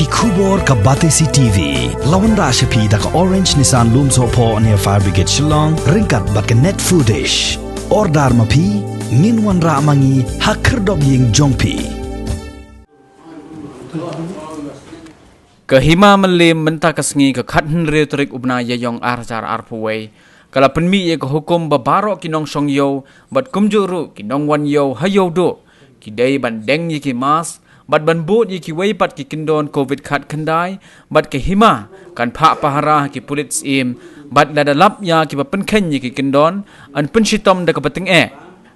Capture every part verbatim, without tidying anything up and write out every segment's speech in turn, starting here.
Khubor ka Batesi T V la wanrah sha phi da ka Orange Nissan Lumsohphoh near Fire Brigade Shillong, ryngkat bad ka Net Foodish. Order ma phi, ngin wanrah ma ngi ha khyrdop ïing jong phi. Ka hima Mylliem mynta ka sngi ka khathynriew tarik u bnai Ïaïong ar hajar arphew wei, ka la pynmih ïa ka hukum ba baroh ki nongshong ïew bad kumjuh ruh ki nongwan ïew ha Ïewduh ki dei ban deng ïa ki mask bad ban bud ïa kiwei pat ki kyndon covid khatkhyndai, bad ka hima kan phah pahara ha ki pulit syiem, bad lada lap ïa kiba pynkheiñ ïa ki kyndon, yn pynshitom da kaba tyngeh.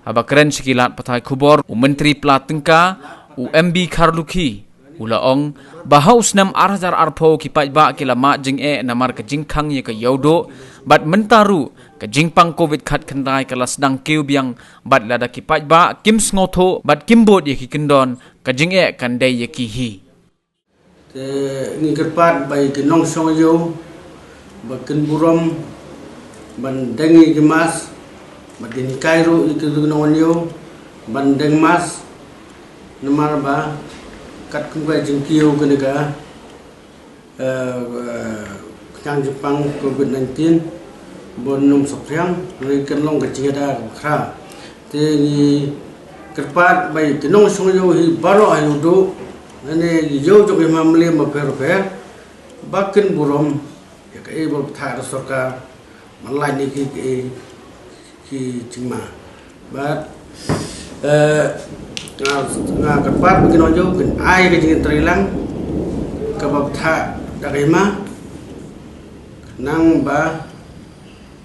Haba kren sha ki lad pathai khubor u Myntri Pla Tyngka, u M B Kharlukhi, u la ong ba ha u snem ar hajar arphew ki paidbah ki la mad jingeh namar ka jingkhang ïa ka Ïewduh, bad mynta ruh ka jingpang covid khatkhyndai ka la sdang kiew biang, bad lada ki paidbah kim sngewthuh bad kim bud ïa ki kyndon, ka jingeh kan dei ïa ki hi. Te ngi kyrpad ba ïa ki nongshong ïew ba kin burom ban deng ïa ki mask, bad kin hikai ruh ïa ki nongwan ïew ban deng mask, namar ba katkum ka jingkiew kane ka, eh, eh, khnang jingpang covid nineteen bun ym saphriang, ngi kan long ka jingïada ka bakhraw. Te ngi kyrpad ba ïa ki nongshong ïew hi baroh ha Ïewduh, lane ïew jong ka hima Mylliem bapher bapher, ba kin burom ïa kaei ba bthah da sorkar, ban lait ïa ki, ki, ki jingma. Bad, eh, nga, nga kyrpad ba ki nongïew kin ai ka jingtreilang kaba bthah da ka hima, khnang ba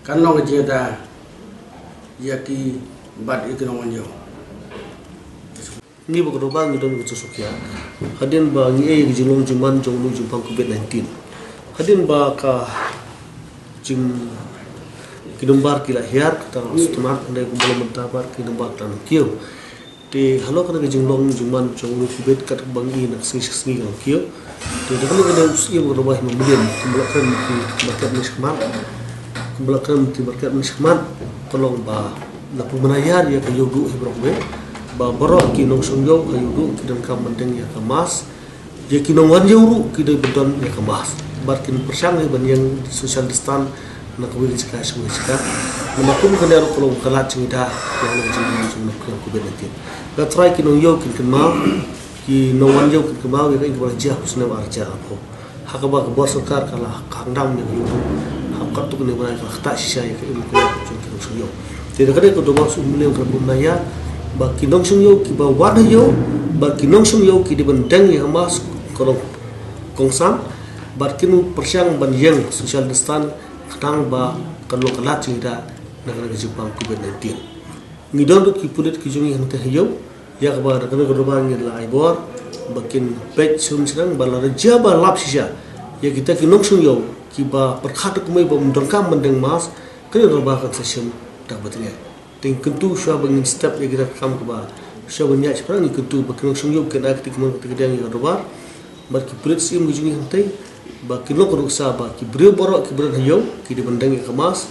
kan long ka jingïada ïa ki bad ïa ki nongwan ïew. Ngi ba ka Rubah ngi don ka jingsngewsih hadien ba ngi ai ka jinglong jingman jong u jingpang covid nineteen. Hadien ba ka jing, ki number ki la hiar, kata ka sutmat, hynrei kumba la mynta pat ki number ki la nang kiew. Te halor kane ka jinglong jingman jong u covid katba ngi na ka sngi sha ka sngi ka la kiew. Te da kane ka dei u Syiem ka Rubah hima Mylliem, kumba la kren ki market mynshwa khmat, kumba la kren ki market mynshwa khmat, ka long ba la pynbna ïar ïa ka Ïewduh hi baroh kawei, ba baroh ki nongshong ïew ka Ïewduh ki donkam ban deng ïa ka mask. Ïa ki nongwan ïew ruh ki dei ban don ïa ka mask, bad kin pyrshang hi ban ïeng social distance na kawei ka jaka sha kawei ka jaka. Namar kum kane ruh ka long ka lad jingïada ïa ka jingïada jong ka covid nineteen. Nga trai ki nongïew kin kynmaw, ki nongwan ïew kin kynmaw ïa ka, ïa kaba la jia ha u snem ar hajar arphew, ha kaba ka bor sorkar ka la khang dam ïa ka Ïewduh. Ha katto katne bnai ka la ktah shisha ïa ka imlang jong ki nongshong ïew. Te da kane ka Rubah u Syiem Mylliem ka la pynbna ïa ba ki nongshong ïew kiba wan ha ïew, ba ki nongshong ïew ki dei ban deng ïa ka mask, ka long kongsan, bad kin pyrshang ban ïeng social distance, khnang ba kan long ka lad jingïada na kane ka jingpang covid nineteen. Ngi don ruh ki pulit ki jong ngi hangtei ha ïew, ïa kaba da kane ka Rubah ngi la ai bor ba kin peit sngewsih shnong, ba lada jia ba lap shisha ïa kita ki nongshong ïew kiba pyrkhat kumne ba ym donkam ban deng mask, kane ka Rubah kan sa shim da kaba tyngeh. Te ngi kyntu shuwa ba ngin step ïa kita ki kam kaba, shuwa ban ïaid shaphrang, ngi kyntu ba ki nongshong ïew kin ai kti kumne kti kdeng ïa ka Rubah, bad ki pulit syiem ki jong ngi hangtei, ba kin long ka nuksa ba ki briew baroh kiba don ha ïew ki dei ban deng ïa ka mask,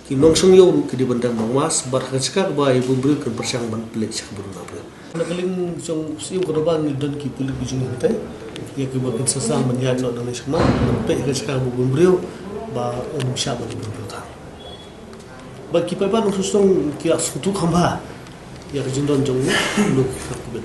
ki nongshong ïew ruh ki dei ban deng ïa ka mask, bad ha ka jaka kaba ïa bun briew kin pyrshang ban pynleit sha kaba bun briew. Na ka liang jong u Syiem ka Rubah ngi don ki pulit ki jong ngi hangtei, ïa kiba kin sah sah ban ïaid noh nangne shakhmat, ban peit ha ka jaka kaba bun briew, ba ym shah ban ïa bun briew tang. Ba ki paidbah nongshong shnong ki ïa sngewthuh kham bha ïa ka jingdon jong u, u covid.